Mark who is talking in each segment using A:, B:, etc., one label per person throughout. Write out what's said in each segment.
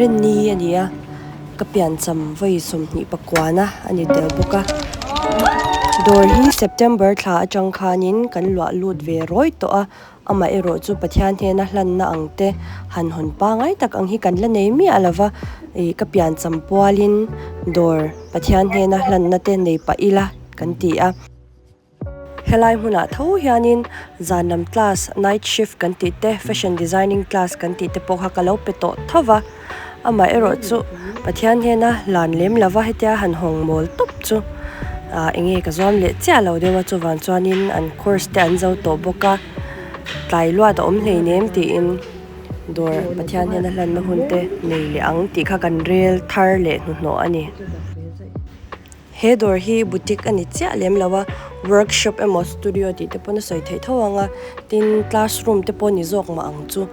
A: Inrinni a ni a, ka piancham vawi 20 pakuana a ni tel bawk a. Dawr hi September thla atang khanin kan luah lut ve rawi tawh a, amaherawh chu Pathian hnena hlanna ang te han hawn pangai tak ang hi kan la nei miah lo va, ih ka piancham pualin dawr Pathian hnena hlanna te nei pah ila kan ti a. Helai hmunah tho hianin zan lam class night shift kan tih te fashion designing class kan tih te pawh kha ka lo pe tawh tho va amah erawh chu Pathian hnena lan lem lova hetia han hawng mawl tawp chu ah eng nge ka zuam leh chiah lo deuh a chuvang chuanin an course te an zo tawh bawk a tlai luat a awm hleinem tiin dawr Pathian hnena hlanna hun te nei leh ang tih kha kan rel thar leh hnuhnawh a ni. He dawr hi boutique a ni chiah lem lo a, workshop emaw studio tih te pawn a sawi theih tho ang a, tin classroom te pawh ni zawk mah ang chu.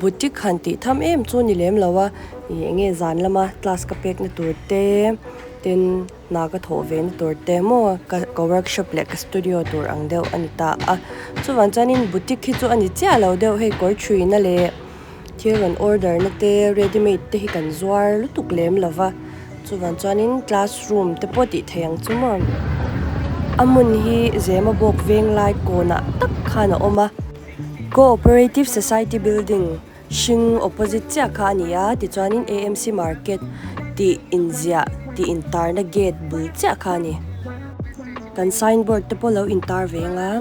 A: Boutique han tih tham em chu ni lem lo a, ih eng nge zan lama class ka pek na tur te, tin hna ka thawh ve na tur te maw ka ka workshop leh ka studio tur ang deuh a ni ta a. Chuvang chuanin boutique hi chu a ni chiah lo deuh hei kawr thuina leh Thil rawn order na te ready made te hi kan zuar lutuk lem lo va, chuvang chuanin classroom te pawh tih theih ang chu maw. A hmun hi Zemabawk venglai kawnah tak khan a awm a, Cooperative Society building hring opposite chiah kha a ni a, tichuanin AMC market tih inziah tih intarna gate bul chiah kha a ni. Kan signboard te pawh lo intar ve ang a.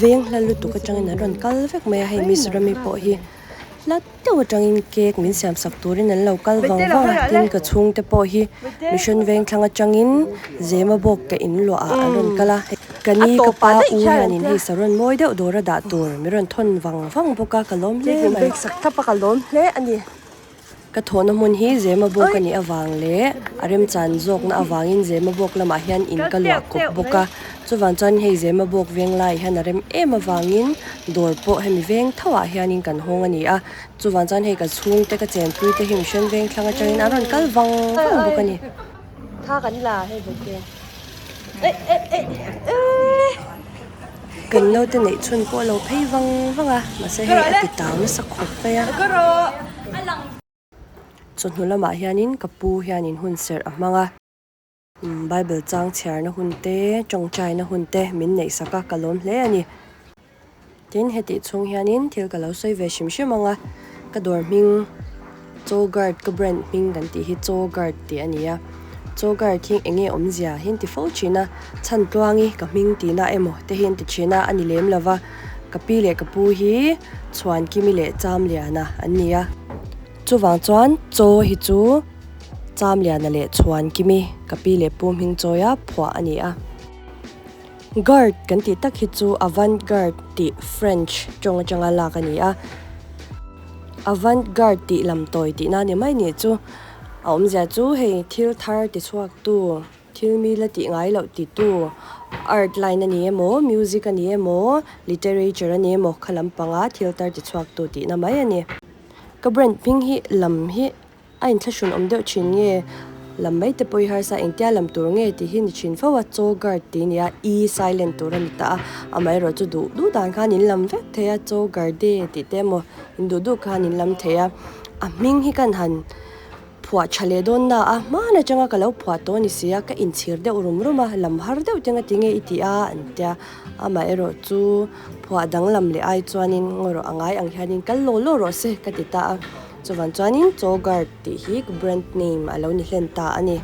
A: Veng hla lutuk atangin an rawn kal vek mai a, hei Miss Rami pawh hi hla deuh atangin cake min siam sak turin an lo kal vang vang a, tin ka chhungte pawh hi Mission Vengthlang atangin Zemabawk ka in luah ah an rawn kal a, ka ni ka pa u hianin hei saron mawi deuh dawra dah tur min rawn thawn vang vang bawk a, ka lawm hle mai. Ka thawhna hmun hi Zemabawk a nih avang leh a remchan zawkna avangin Zemabawk lamah hian in ka luah kawp bawk a. Chuvang chuan hei Zemabawk veng laiah hian a rem em avangin dawr pawh hemi veng thoah hianin kan hawng a ni a. Chuvang chuan hei ka chhungte ka chenpui te hi mihring veng thlang atangin an rawn kal vang vang bawk a ni. Tha kan la hei bawk e. Kan naute neih chhun pawh a lo phei vang vang a, mahse hei a ti tau nasa khawp mai a. Chawhnu lamah hianin ka pu hianin hun serh a hmang a, Bible chang chhiarna hun te, tawngtaina hun te min neih sak a, ka lawm hle a ni. Tin, hetih chhung hianin thil ka lo sawi ve hrim hrim ang a, ka dawr hming Chaw Guard ka brand hming kan tih hi Chaw Guard tih a ni a, Chaw Guard hi eng nge awmzia hi an ti fo thin a, chhan tluangi ka hming tihna emaw te hi an ti thin a, a ni lem lo va, ka pi leh ka pu hi Chhuankimi leh Chamliana an ni a, chuvang chuan Chaw hi chu Chamliana leh Chhuankimi ka pi leh pu hming chawia phuah a ni a. Guard kan tih tak hi chu avant garde tih French tawng atanga lak a ni a. Avant garde tih lam tawi tihna ni mai nih chu. A awmzia chu hei thil thar ti chhuaktu, thil mi la tih ngai loh titu, art line a ni emaw, music a ni emaw, literature a ni emaw kha lampanga thil tar ti chhuaktu tihna mai a ni. Ka brand hming hi lam hi. A inthlahrun awm deuh thin nge? Lam mai te pawh i harsa engtia lam tur nge tih hi ni thin fo a, chaw guard tih a ni a, e silent tur a ni ta a, amaherawh chu duh duh dan khan in lam vek thei a, chaw guarde tih te emaw in duh duh khan in lam thei a, a hming hi kan han phuah tha leh dawn na a, hman atanga ka lo phuah tawh a ni si a, ka inchhir deuh rum rum a, lam har deuh te nga ti nge i tih a an tia, amaherawh chu phuah danglam leh ai chuanin ngaw rawh a ngai ang hianin kal law law rawh se ka ti ta a. Chuvan chuanin Chaw Guard tih hi ka brand name a lo ni hlen ta a ni.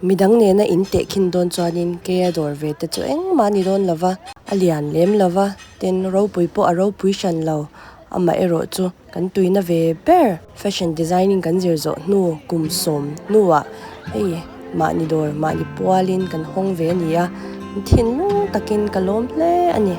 A: Midang nena in tehkhin dawn chuanin keia dawr ve te chu engmah a ni dawn lo va, a lian lem lo va, tin ropui pawh a ropui hran lo. Amaherawh chu kan tuina ve ber fashion designing kan zir zawh hnu kum sawm hnuah hei mahni dawr mahni pualin kan hawng ve a ni a, thinlung takin ka lawm hle a ni.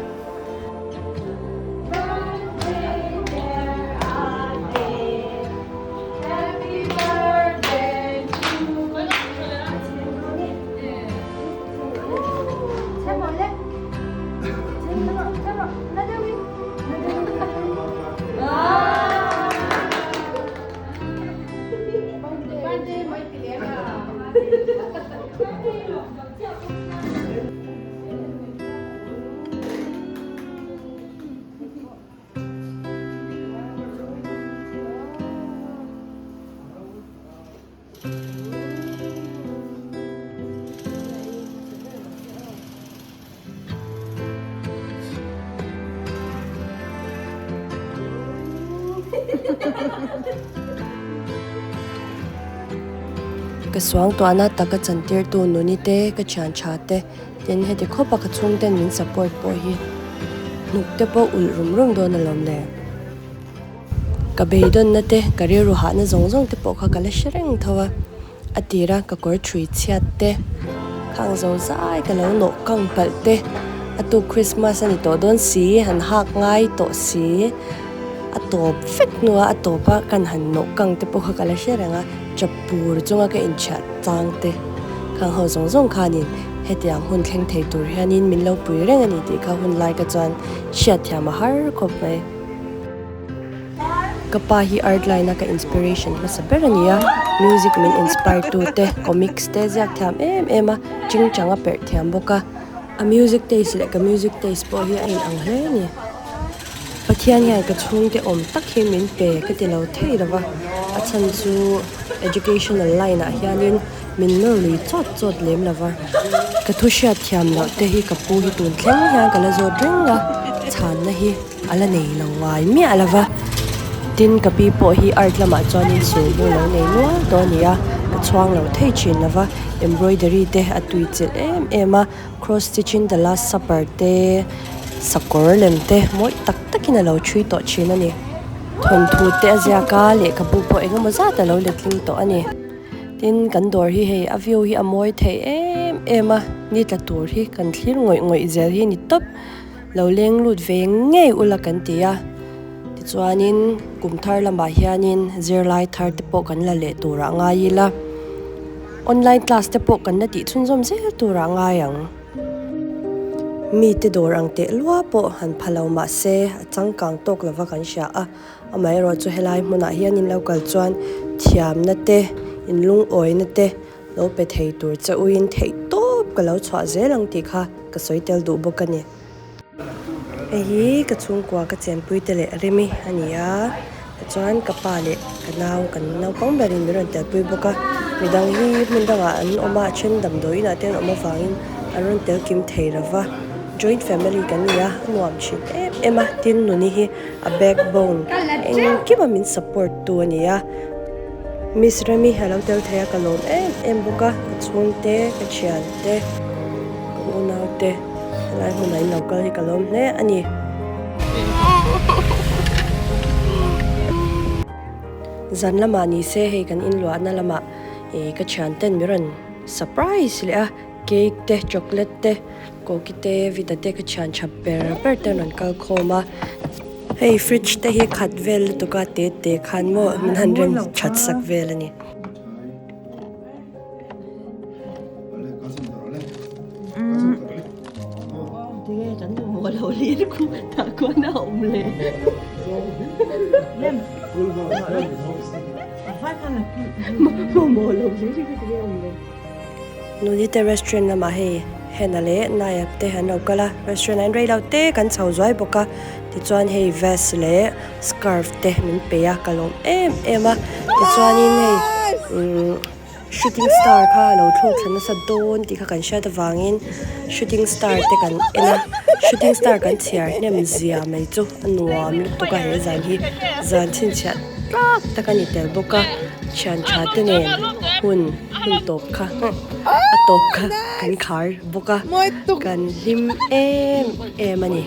A: Ka suangtuahna taka chantirtu nuni te, ka thian tha te, tin heti khawpa ka chhungten min support pawh hi hnuk te pawh ulh rum rum dawn alawm le. Ka beidawnna te, ka rilru hahna zawng zawng te pawh kha ka la hre reng tho a, a tira ka kawr thui chhiat te, khang zo zai ka lo nawh kang palh te, a tuk Christmas a ni tawh dawn si, han hak ngai tawh si, a tawp vek hnua a tawpa kan han nawh kang te pawh kha ka la hre reng a, chapur chunga ka inchhiah chang te, khang ho zawng zawng khanin hetiang hun thleng thei tur hianin min lo pui reng a ni tih kha hun lai ka chuan hriatthiam a har khawp mai. Ka pa hi art line a ka inspiration hmasa ber a ni a, music min inspire tu te, comics te ziak thiam em em a, chingchang a perh thiam bawk a, a music taste leh ka music taste pawh hi a in ang hle a ni. Pathian hian ka chhungte awm tak hi min pe ka ti lo thei lo va, a chhan chu educational line ah hianin min nawr lui chawt chawt lem lo va, ka thu hriat thiam loh te hi ka pu hi tun thleng hian ka la zawt reng a, chhanna hi. A la nei lo ngai miah lo va, tin ka pi pawh hi art lamah chuanin sulhnu lo nei nual tawh a ni a, ka chhuang lo thei thin lo va, embroidery te a tui chilh em em a, cross stitching the last supper te, sakawr lem te mawi tak takin a lo thui tawh thin a ni. Thawnthu te a ziak a, lehkhabu pawh eng emaw zat a lo letling tawh a ni. Tin kan dawr hi hei a view hi a mawi thei em em a, ni tla tur hi kan thlir ngawih ngawih zel hi ni tawp. Lo leng lut ve ngei ula kan ti a, tichuanin kum thar lamah hianin zirlai thar te pawh kan la leh turah ngai ila, online class te pawh kan la tih chhunzawm zel turah ngai ang. Mite dawr ang teh lua pawh han pha lo mah se a changkang tawk lova kan hria a, amaherawh chu helai hmunah hianin lo kal chuan thiamna te, inlungawina te, Lo pe thei tur che uin theih tawp ka lo chhuah zel ang tih kha ka sawi tel duh bawk a ni. Hei hi ka chhungkua ka chenpui te leh Remi a ni a, tichuan ka pa leh ka nau kan naupang berin min rawn telpui bawk a, midang hi hmun dangah an awm a, a then damdawi inah te an awm avangin an rawn tel kim thei lo va, joint family kan ni a, a nuam thin em em a, tin Nuni hi a backbone engkima min support tu a ni a. Miss Remi a lo tel thei a, ka lawm em em bawk a, ka chhungte, ka thiante, ka unaute helai hmunah in lo kal hi ka lawm hle a ni. Zan lamah ni se hei kan inluahna lamah ih ka thianten min rawn surprise leh a, cake te, chocolate te, koki te, vita te ka thian tha ber ber te an rawn kal khawm a. Hei fridge te hi khat vel lutuk a te te khan maw min han rem that sak vel a ni. Nunite restaurant lamah hei Hena leh Nayab te an lo kal a, restaurant ah hian rei lo te kan chho zuai bawk a, tichuan hei vest leh scarf te min pe a ka lawm em em a, tichuanin hei umm shooting star kha a lo thlawk thla nasa dawn tih kha kan hriat avangin shooting star te kan en a, shooting star kan chhiar hnem zia mai chu a nuam lutuk a he zan hi zan chhinchhiah tlak tak a ni tel bawk a, thian tha te nen hun. Hun tawp kha a tawp kha kan khar bawk a kan hlim em em a ni.